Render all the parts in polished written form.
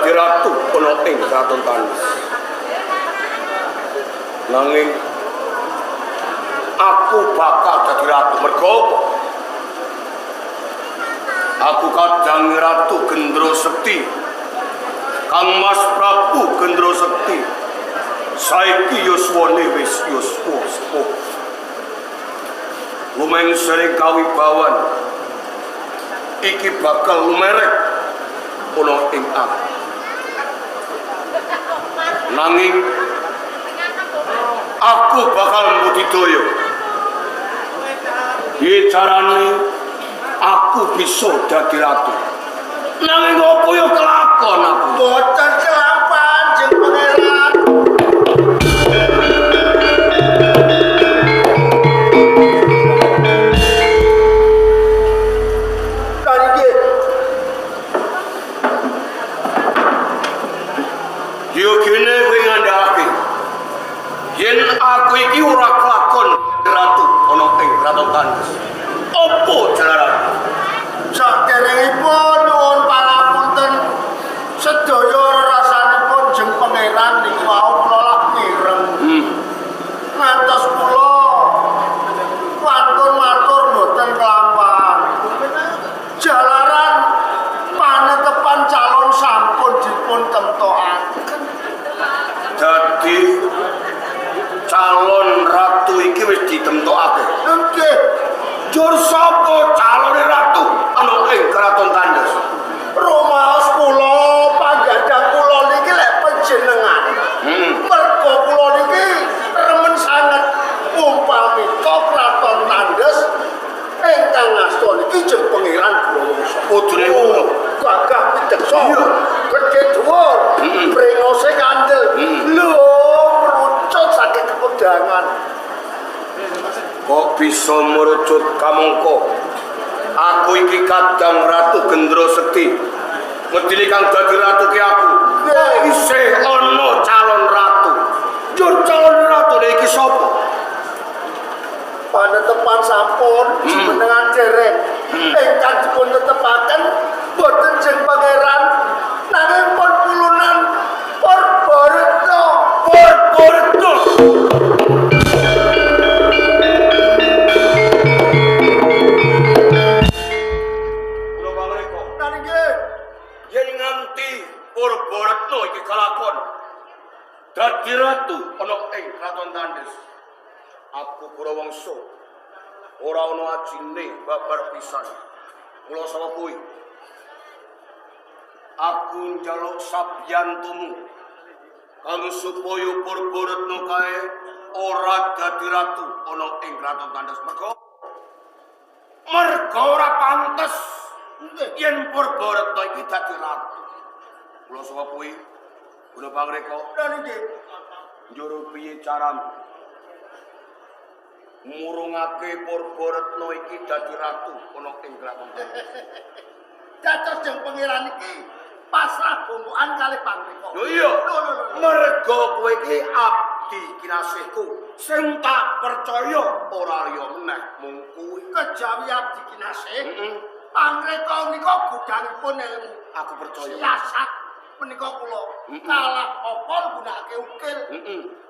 dadi ratu ana ing Kraton Tandes. Nanging aku bakal dadi ratu mergo aku kadang Ratu Gendro Sekti. Kang Mas Prabu Gendro Sekti. Saiki yuswane wis yuswa sepuh. Lumengsering kawibawan iki bakal lumerek ana ing aku. Nanging aku bakal mbudidaya. Piye carane aku bisa dadi ratu? Nanging opo ya kelakon aku? Boten kelampahan jeng pangeran. Lan iki Yo kene kowe ngandhakake. Yen aku iki ora kelakon ratu ana ing Kraton Tandes. Opo jalaran? Saderengipun nyuwun pangapunten sedaya rasanipun jeng pangeran niku wau kula lak mireng. Ngantos kula wantun matur mboten kelampahan. Jalaran panetepan calon sampun dipun temtokaken. Dadi calon ratu iki wis ditemtokake. Nggih, Jur sapa calone ratu ana ing Kraton Tandes? Rumaos kula panggadang kula niki lek panjenengan. Mergo kula niki remen sanget umpamita Kraton Tandes ingkang asta niki jeng Pangeran Gurawangsa. Kudune ngono. Gagah pideksa. Iya. Gedhe dhuwur, brengose kandel. Lho, merucut saking kepedangan. Kok bisa merucut kamangka? Aku iki kadang Ratu Gendro Sekti. Medine kang dadi ratu ki aku. Kok isih ana calon ratu? Jur calon ratu iki sapa? Panetepan sampun jumenengan dereng. Ingkang dipun tetepaken boten jeng Pangeran nanging pun pulunan Purbaretna. Purbaretna. Kula pangreka, Lan nggih, yen nganti Purbaretna iki kelakon dadi ratu ana ing Kraton Tandes, aku Gurawangsa ora ana ajine babar pisan. Mula saka kuwi aku njaluk sabyantumu kang supaya Purbaretna kae ora dadi ratu ana ing Kraton Tandes. Mergo mergo ora pantes yen Purbaretna iki dadi ratu. Mula saka kuwi kula pangreka lan nggih. njur piye caramu murungake Purbaretna iki dadi ratu ana ing Kraton Tandes? Dados jeng Pangeran iki pasrah bongkokan kalih pangreka. Lho iya, Lho lho lho. mergo kowe iki abdi kinasihku sing tak percaya ora liya meneh mung kuwi. Kejawi abdi kinasih, pangreka menika gudangipun ilmu. Aku percaya. Siasat menika kula kalah apa nggunakake ukil.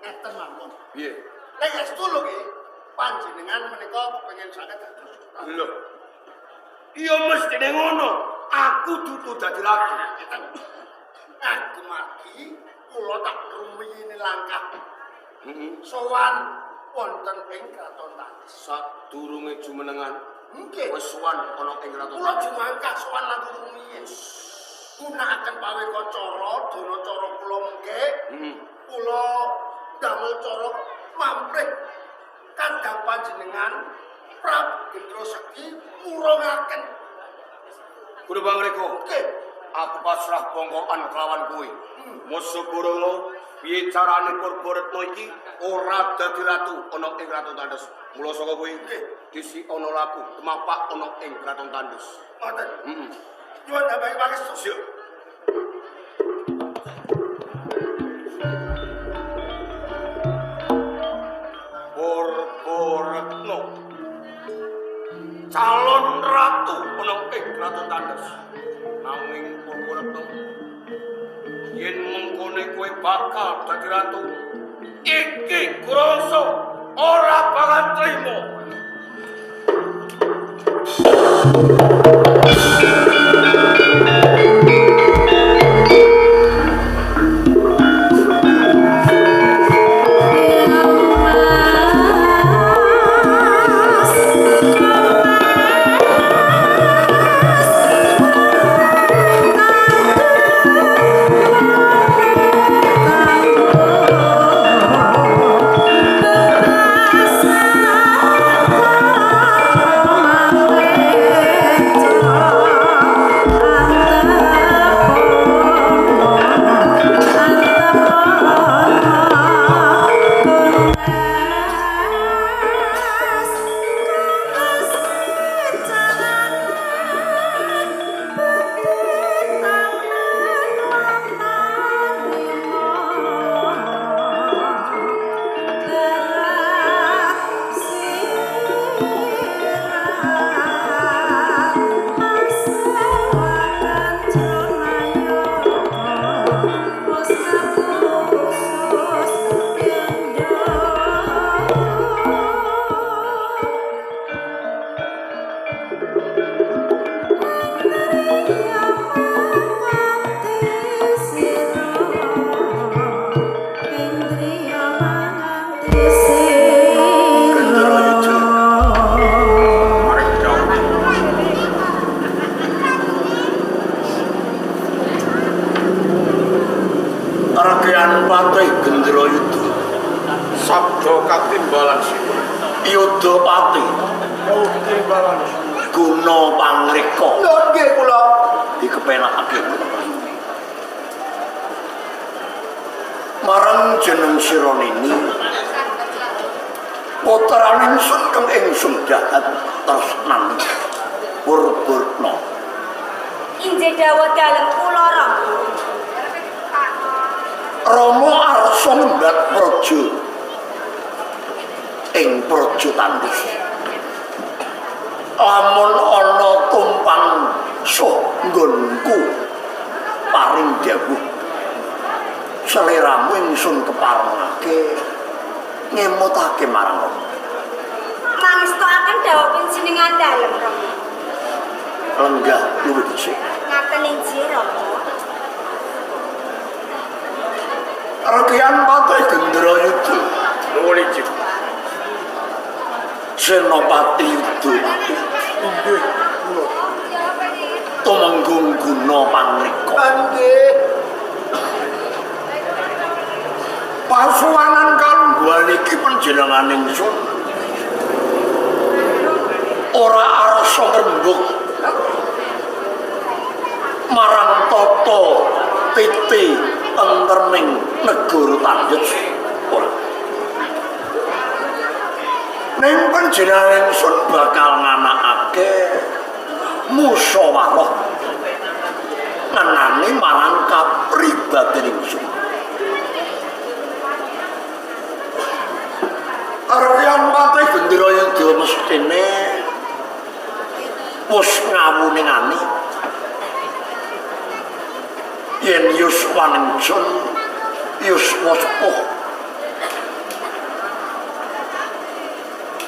Ngeten mawon. Piye? Nek estu lho nggih, panjenengan menika kepengin saged dados ratu. Lho. Iya mestine ngono. Aku dudu dadi ratu. Agemargi kula tak rumiyini langkah sowan wonten ing Kraton Tandes. Sadurunge jumenengan Nggih. wis sowan ana ing Kraton Kula Tandes. jumangkah sowan langkung rumiyin. Gunakaken paweka cara, dana cara kula mengke. Kula damel cara mamprih kadang panjenengan Prabu Gendro Sekti murungaken. Kudu pangreka. Nggih. Aku pasrah bongkokan kelawan kowe. Musuh Kurowo, piye carane Purbaretna iki ora dadi ratu ana ing Kraton Tandes. Mula saka kuwi disi ana laku tumapak ana ing Kraton Tandes. Ngoten. Heeh. Nyuwun tambahi pangestu. Siap. Purbaretna calon ratu ana ing Kraton Tandes. Nanging Purbaretna bakal dadi ratu. Iki Kurawangsa ora bakal trimo. Guna pangreka. Lho nggih kula dikepenakake. Marang jeneng sira nini putrane ingsun kang ingsun jahat tresnan Purburna. Injih dawuh dalem kula Rama. Rama arsa mbat praja ing Praja Tandus. Lamun ana tumpang suh nggonku paring dawuh seliramu ingsun keparengake ngemutake marang Rama. Mangestoaken dawuh panjenengan dalem Rama. Lenggah luwih dhisik. Ngaten injih Rama. Rekian Patih Gendrayuda. Nuwun injih. Senopati Yudapati. Inggih kula. Tumenggung Guna Pangrika. Nggih. Pasuwanan kalungguhan iki panjenengan ingsun ora arsa ngrembug marang tata titi tentreming negara Tandes ora. Ning panjenengan ingsun bakal nganakake musyawarah ngenani marang kapribaden ingsun. Aryan Patih Gendrayuda mestine wis ngawuningani yen yuswa ingsun yuswa sepuh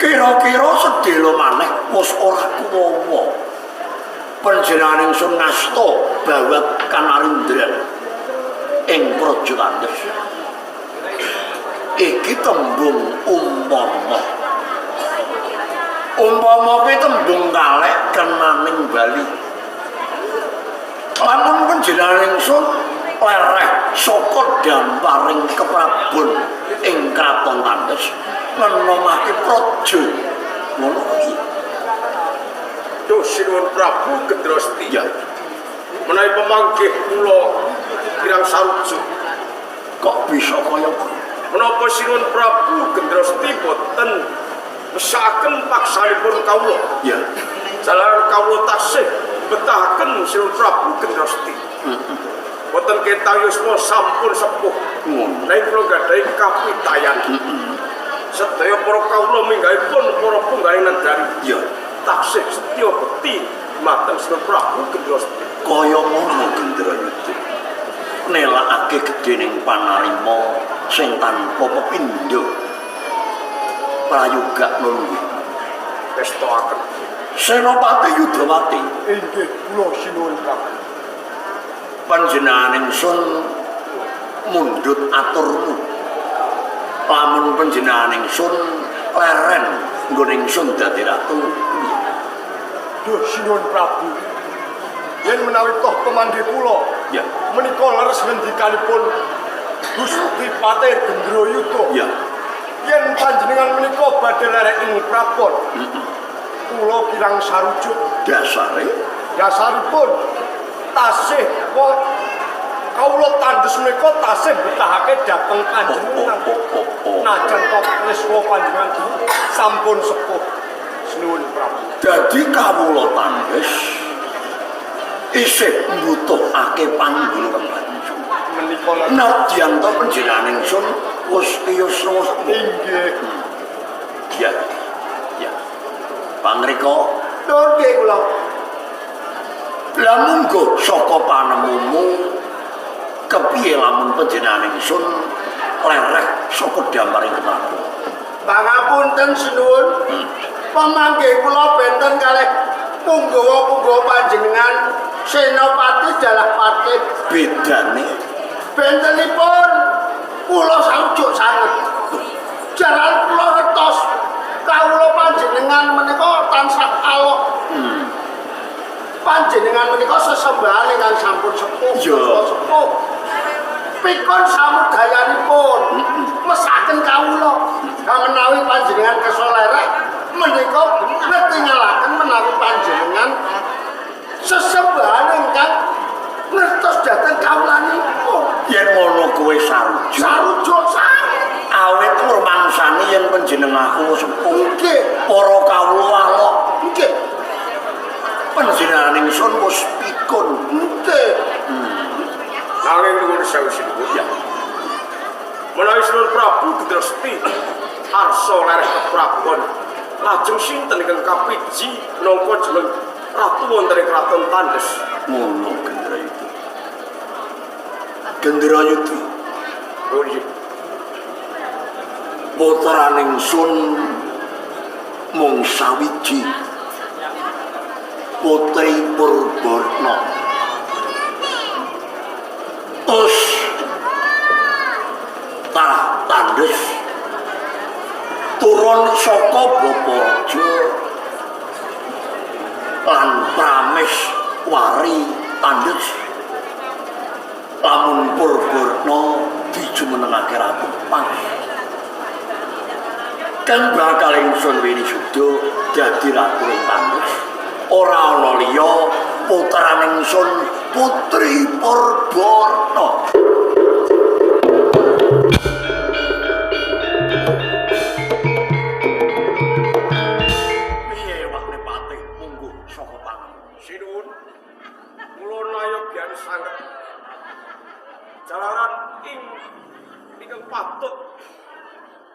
kira-kira sedhela maneh wis ora kuwawa. Panjenengan ingsun ngasta bawat kanarindran ing Praja Tandes. Iki tembung umpama. Umpama kuwi tembung kalek kenaning Bali. Lamun panjenengan ingsun lereh saka damparing keprabon ing Kraton Tandes ngenomake praja ngono kuwi. Duh sinuwun Prabu Gendrasti. Ya. Menawi pemanggih kula kirang sarujuk. Kok bisa kaya kuwi? Menapa sinuwun Prabu Gendrasti boten mesakaken paksanipun kawula? Ya. Jalaran kawula tasih betahaken sinuwun Prabu Gendrasti. Boten ketang yuswa sampun sepuh. Ngono. Nanging kula gadhahi kapitayan. Sedaya para kawula minggahipun para punggaling nagari. Ya. Taksih setya bekti mateng sinuwun Prabu Gendrasti. Kaya ngono Gendrayuda. Nelakake gedhening panarima sing tanpa pepindho. Prayoga nulungi. Estoaken. Senopati Yudawati. Inggih kula sinuwun Prabu. Panjenengan ingsun mundhut aturmu. Lamun panjenengan ingsun leren nggon ingsun dadi ratu. Duh sinuwun Prabu. Yen menawi toh pemandhi kula Ya, menika leres ngendikanipun Gusti Patih Gendrayuda. ya. Yen panjenengan menika badhe lerek ing prabon, kula kirang sarujuk. Dasare Dasaripun tasih kawula tandhes menika tasih betahake dhateng panjenengan. Oh. Najan to yuswa panjenengan sampun sepuh. Sinuwun Prabu. Dadi kawula tandhes isih mbutuhake panggon pembantu. Menika leres. Nadyan to panjenengan ingsun wis yuswa sepuh. Inggih. Ya. Ya. Pangrika, Nuwun nggih kula. lah munggo saka panemumu kepiye lamun panjenengan ingsun lereh saka damaring keprabu. Pangapunten sinuwun. Pemanggih kula benten kalih punggawa-punggawa panjenengan Senopati Jalapati. Bedane Bentenipun kula sarujuk sanget. Jaran kula ngertos kawula panjenengan menika tansah alok. Panjenengan menika sesembahan ingkang sampun sepuh, Ya. sepuh. Pikun samudayanipun mesaken kawula. Menawi panjenengan kersa lerek menika ngetingalaken menawi panjenengan sesembahan ingkang ngertos dhateng kawulanipun. Yen ngono kowe sarujuk. Sarujuk sanget. Awit rumangsane yen panjenenganku sepuh. Nggih. Para kawula alok. Nggih. Panjenengan ingsun wis pikun. Nggih. Nanging nuwun sewu sinuwun. Ya. Menawi Sinuwun Prabu Gendraseti arsa lereh keprabon, lajeng sinten ingkang kapiji nangka jeneng ratu wonten ing kraton Tandes? Ngono Gendrayuda. Gendrayuda, Nuwun nggih. putraning sun mung sawiji, Putri Purborna. Tus tah tandes turun saka bapa raja lan prames wari tandes. Lamun Purborna dijumenengake ratu pas. Kang bakal ingsun winisuda dadi ratu ing Tandes. Ora ana liya putraning ingsun Putri Purborna. Piye wakne patih mungguh saka pangan? Sinuwun, kula nayogyan sanget. Jalaran ing ingkang patut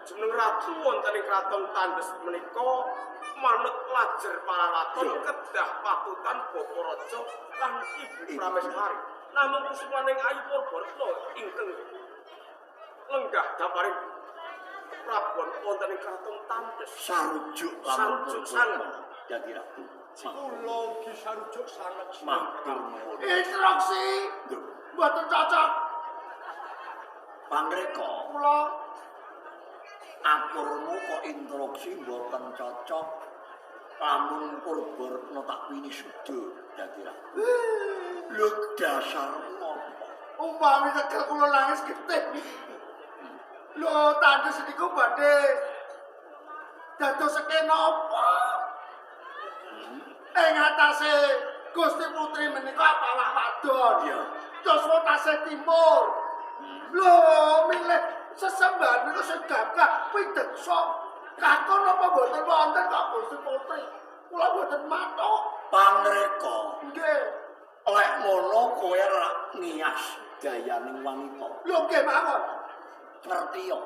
jeneng ratu wonten ing kraton Tandes menika manut lajer pararaton kedah patutan bapa raja lan ibu prameswari. Namung kusumaning Ayu Purborna ingkang lenggah daparing prabon wonten ing kraton Tandes. Sarujuk lamun Sarujuk sanget. Dadi ratu. Kula ugi sarujuk sanget. Matur nuwun. Instruksi mboten cocok. Pangreka, Kula aturmu kok instruksi mboten cocok. Lamun Purborna tak winisuda dadi ratu. Lho dasarmu apa? Umpami tegel kula nangis getih. Lho tandes niku badhe dados sekena apa? Ing atase Gusti Putri menika pawak wadon. Iya. Yuswa tasih timur. Lho milih sesembahan niku sing gagah pideksa. Kakon napa mboten wonten kok Gusti Putri? Kula mboten matuk. Pangreka, Nggih. lek ngono kowe rak nias dayaning wanita. Lho nggih mawon. Ngerti yo.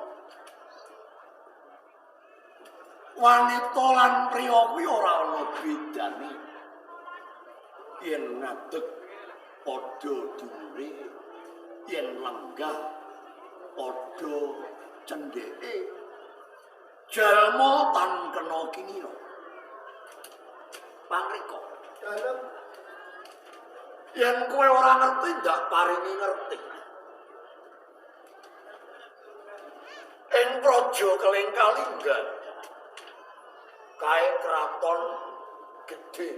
Wanita lan priya kuwi ora ana bedane. Yen ngadeg padha dhuwure, Yen lenggah padha cendheke. Jalma tan kena kinira. Pangrika. Dalem Yen kowe ora ngerti ndak paringi ngerti. Ing praja Keling Kalingga kae kraton gedhe.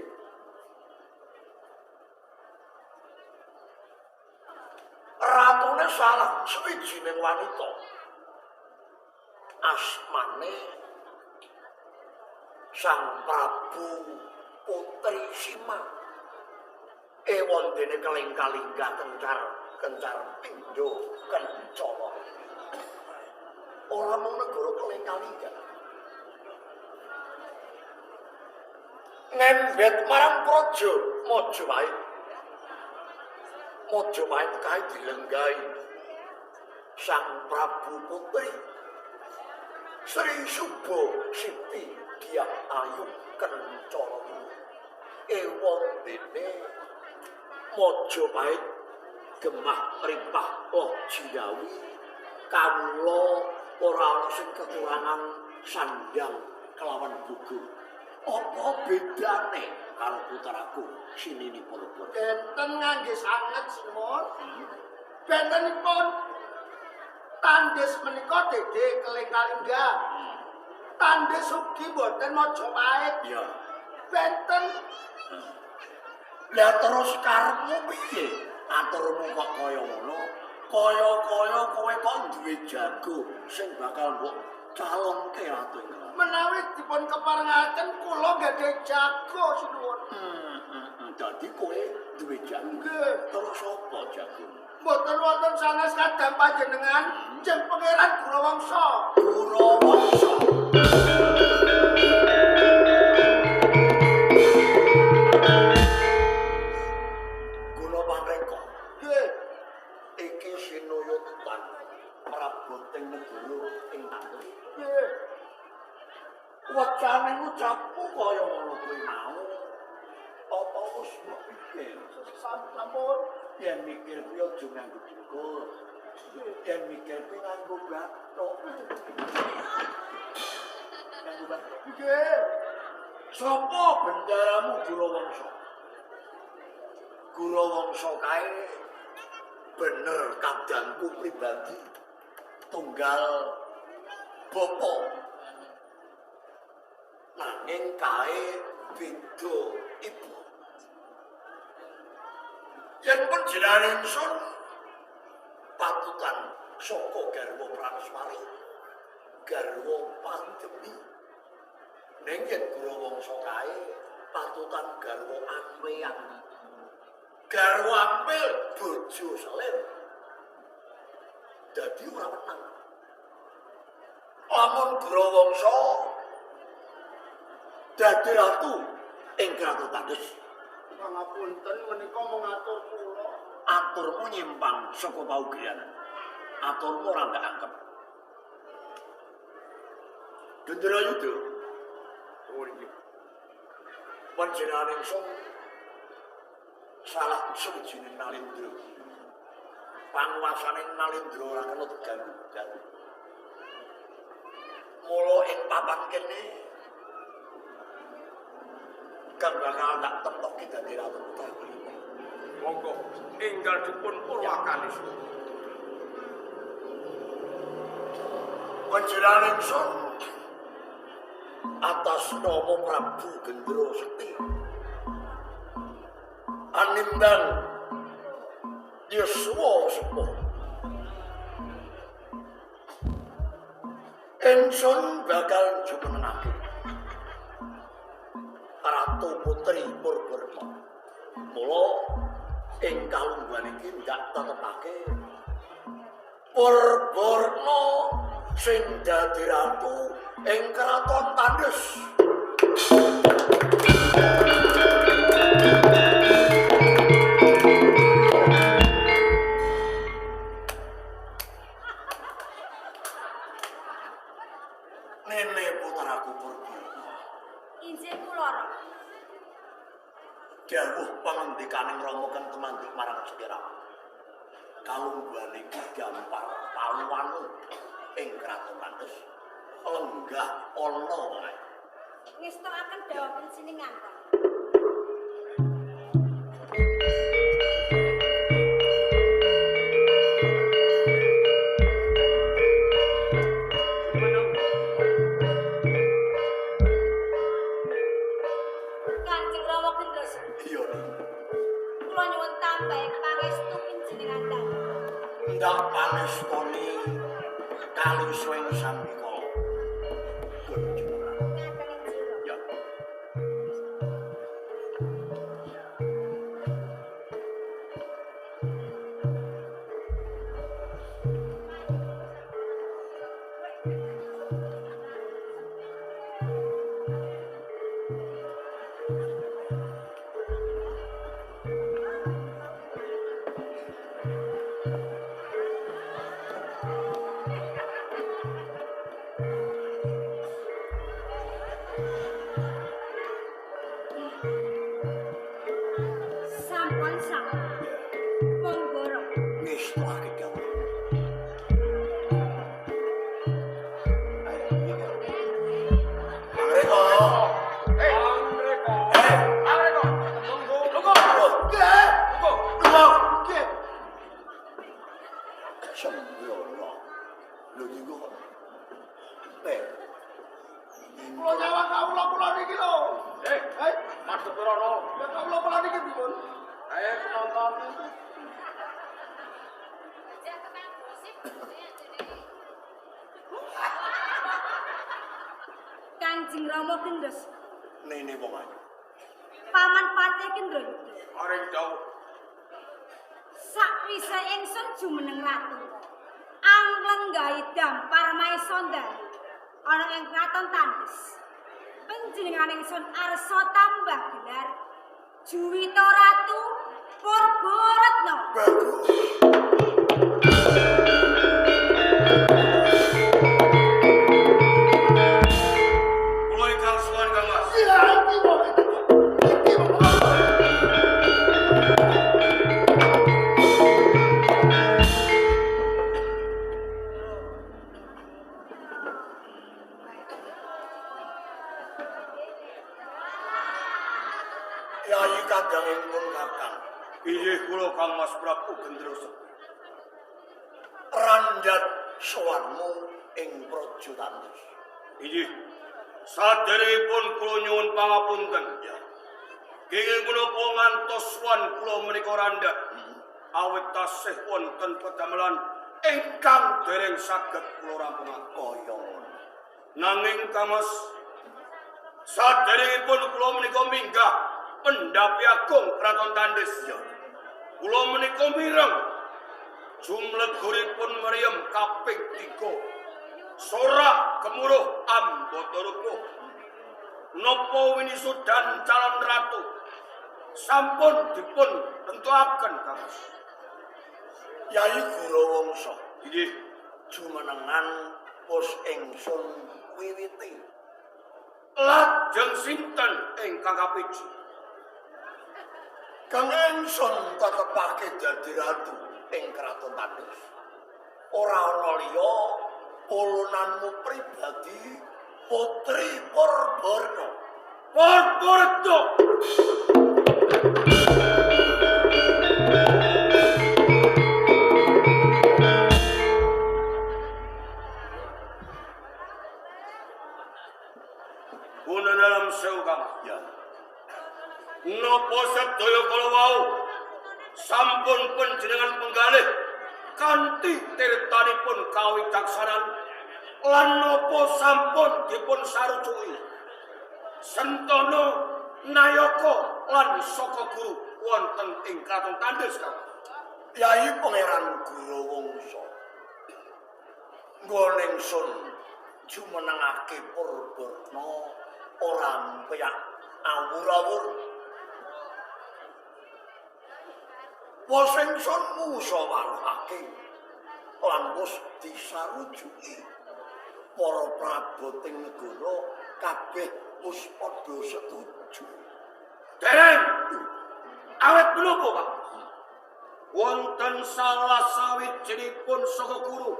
Ratune salah suwijining wanita. Asmane Sang Prabu Putri Sima. Ewon dene Keling Kalingga kencar kencar pindho kencana. Ora mung negara Keling Kalingga. Ngembet marang praja Majapahit. Majapahit kae dilenggahi Sang Prabu Putri Sri Subo Siti Dyah Ayu Kencana. Ewon dene Majapahit gemah ripah loh jiawi kawula ora ana sing kekurangan sandang kelawan buku. Apa bedane karo putraku Sinini Purba? Benten ngangge sanget sinuwun. Bentenipun Tandes menika Dede Keling Kalingga. Tandes ugi mboten Majapahit. Ya. Benten. Lah terus karepmu piye? Aturmu kok kaya ngono? Kaya-kaya kowe kok duwe jago sing bakal mbok calonke ratu ing kraton. Menawi dipun keparengaken kula gadhah jago sinuwun. Dadi kowe duwe jago. Nggih. Terus sapa jagomu? Mboten wonten sanes kadang panjenengan jeng Pangeran Gurawangsa. Gurawangsa. Guna pangreka. Nggih. Iki sinuyutan praboting negara ing Tandes. Nggih. Wacane ngucapmu kaya ngono kuwi mau. Apa wis mbok pikir? Sampun. Yen mikir kuwi aja nganggo dengkul. Yen mikir kuwi nganggo bathuk. Nganggo bathuk. Nggih. Sapa bendaramu Gurawangsa? Gurawangsa kae bener kadangku pribadi tunggal bapa. Nanging kae beda ibu. Yen panjenengan ingsun patutan saka garwa Prameswari, garwa Pandemi. Ning yen Gurawangsa kae patutan garwa Ampeyan. Garwa Ampel bojo selir. Dadi ora menang. Lamun Gurawangsa dadi ratu ing kraton Tandes, Pangapunten menika mung atur kula. Aturmu nyimpang saka paugeran. Aturmu ora ndak angkep. Genderayuda. Oh nggih. Panjenengan ingsun salah suwijining Nalindra. Panguwasane Nalindra ora kena diganggu-gugat. Mula ing papan kene kang bakal tak temtokke dadi ratu putra kelima. Monggo enggal dipun purwakani. Panjenengan ingsun atas nama Prabu Gendra Sekti animbang yuswa sepuh ingsun bakal jumenengake Ratu Putri Purbarma. Mula ing kalungguhan iki ndak tetepake Purbarna sing dadi ratu ing kraton Tandes. Nene putraku Purbarna. Injih kula Rama. Dawuh pangandikaning Rama kang tumanduk marang sliramu. Kalungguhane iki gampar paluwanu ing Kraton Tandes lenggah ana wae. Ngestokaken dawuh panjenengan. Kanjeng Rama Gendros. Iya, kula nyuwun tambahi pangestu panjenengan dalem. Ndak pangestoni kali suweng sambika. Ya. Sampun sang. Monggo Rama. Ngestuake dawuh. Ayo, iya. Mangreko. Angreko. Angreko. Monggo. Monggo. Nggih. Monggo. Lho, Nggih. sembrono. Lho niku kok. Kula nyawang kawula kula niki lho. Eh, Eh, madhep rono. ya kawula kula niki pripun? Ayo penonton. Kanjeng Rama Gendros. Nene wong ayu. Paman Patih Kendrayuda. Paring dawuh. Sakwise ingsun jumeneng ratu, anglenggahi dampar maesa ndalu ana ing Kraton Tandes. Panjenengan ingsun arsa tambah gelar Juwita Ratu Purbaretna. Bagus. Kula ingkang suwan Kang Mas. Iya, iki wong iki. Iki wong. Yayi kadang ingkun kakang. Inggih kula Kang Mas Prabu Gendrosa. Randhat sowanmu ing Praja Tandes. Inggih. Saderengipun kula nyuwun pangapunten. Ya. Kenging punapa ngantos sowan kula menika randhat. Awit tasih wonten pedamelan ingkang dereng saged kula rampungaken. Kaya ngono. Nanging Kang Mas, saderengipun kula menika minggah pendhapi agung Kraton Tandes. Ya. Kula menika mireng jumleguripun mriyem kaping 3. Sorak gemuruh ambata rupa. Napa winisudan calon ratu sampun dipun tentuaken Kang Mas. Yayi Gurawangsa Inggih, jumenengan pos ingsun wiwiti. Lajeng sinten ingkang kapiji? Kang ingsun tetepake dadi ratu ing Kraton Tandes. Ora ana liya ulunanmu pribadi Putri Purbarna. Purbarna. Guna dalam sewu Kang. Ya. Napa sedaya kala wau sampun panjenengan penggalih kanthi tirtanipun kawicaksanan lan napa sampun dipun sarujuki Sentana Nayaka lan Saka Guru wonten ing Kraton Tandes Kang. Yayi Pangeran Gurawangsa. Nggone ingsun jumenengake Purbarna ora mpeyak awur-awur. Wos ingsun musawarahake lan wis disarujuki para praboting negara kabeh wis padha setuju. Dereng. Awet menapa, Pak? Wonten salah sawijinipun saka guru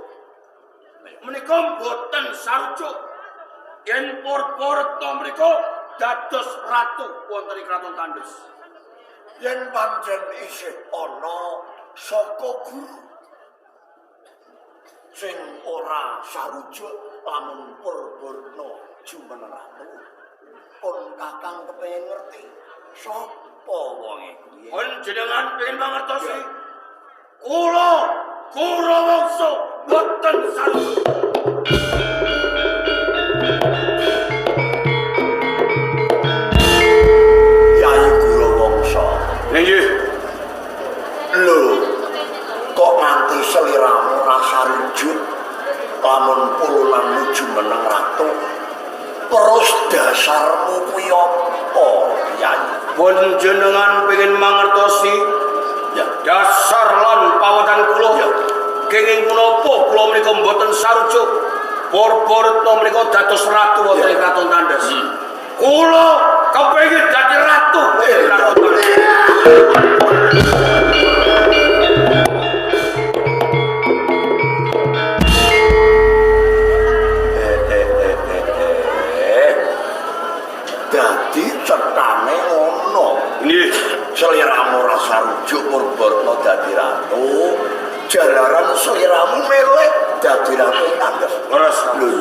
menika boten sarujuk yen Purbaretna menika dados ratu wonten ing Kraton Tandes. Yen pancen isih ana saka guru sing ora sarujuk lamun Purbaretna jumeneng ratu, pun kakang kepengin ngerti sapa wonge kuwi. Panjenengan pengin mangertosi? Kula Kurawangsa boten sarujuk. Yayi Kurawangsa. Nggih. Lho, kok nganti seliramu ora sarujuk lamun pulunanmu jumeneng ratu? Terus dasarmu kuwi apa, Yayi? Panjenengan pengin mangertosi Ya. dasar lan pawatan kula? Ya. Kenging punapa kula menika mboten sarujuk Purbaretna menika dados ratu wonten ing Kraton Tandes. Kula kepengin dadi ratu wonten ing Kraton Tandes. Dadi cetane ngono. Nggih. Seliramu ora sarujuk Purbaretna dadi ratu, jalaran seliramu melek dadi ratu ing Tandes. Leres. Lho,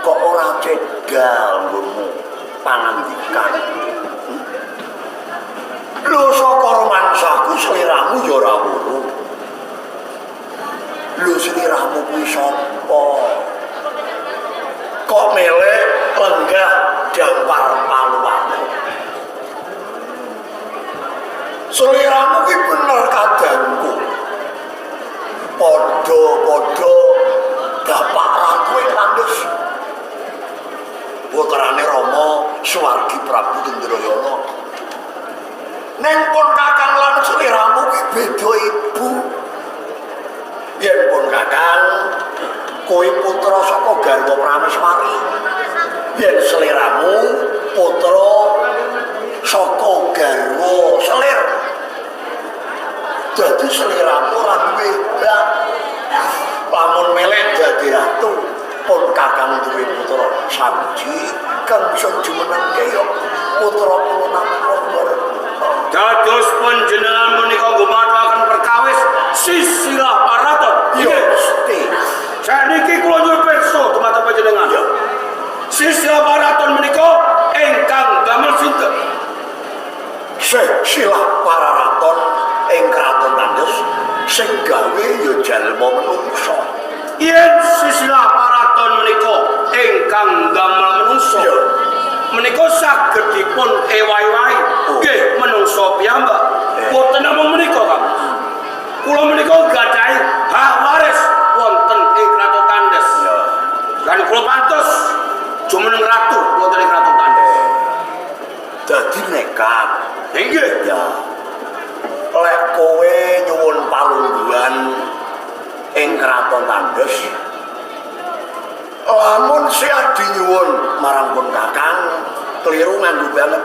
kok ora cedal nggonmu pangandikan? Lho, saka rumangsaku seliramu ya ora weruh. Lho, seliramu kuwi sapa? Kok melek lenggah dampar paluane? Seliramu kuwi bener kadangku. Padha-padha bapak ratu ing Tandes. Putrane Rama Suwargi Prabu Kendrayana. Neng pun kakang lan seliramu kuwi beda ibu. Yen pun kakang kowe putra saka garwa Prameswari. Yen seliramu putra saka garwa selir. Dadi seliramu ora duwe hak. Lamun melek dadi ratu, pun kakang duwe putra sawiji kang iso jumenengke ya putra pulunan Purbaretna. Dados panjenengan menika ngumataken perkawis sisilah paraton. Ya mesti. Saniki kula nyuwun pirsa dumateng panjenengan. Ya. Sisilah paraton menika ingkang damel sinten? Silah pararaton ing Kraton Tandes sing gawe ya jalma menungsa. Yen sisilah paraton menika ingkang damel menungsa. Ya. Menika saged dipun ewahi-wahi Oh. nggih menungsa piyambak. Eh. Boten namung menika, Kang. Kula menika gadhahi hak waris wonten ing Kraton Tandes. Ya. Lan kula pantes jumeneng ratu wonten ing Kraton Tandes. Dadi nekat. Inggih. Ya. Lek kowe nyuwun palungguhan ing Kraton Tandes, lamun si adi nyuwun marang pun kakang, keliru nganggo banget.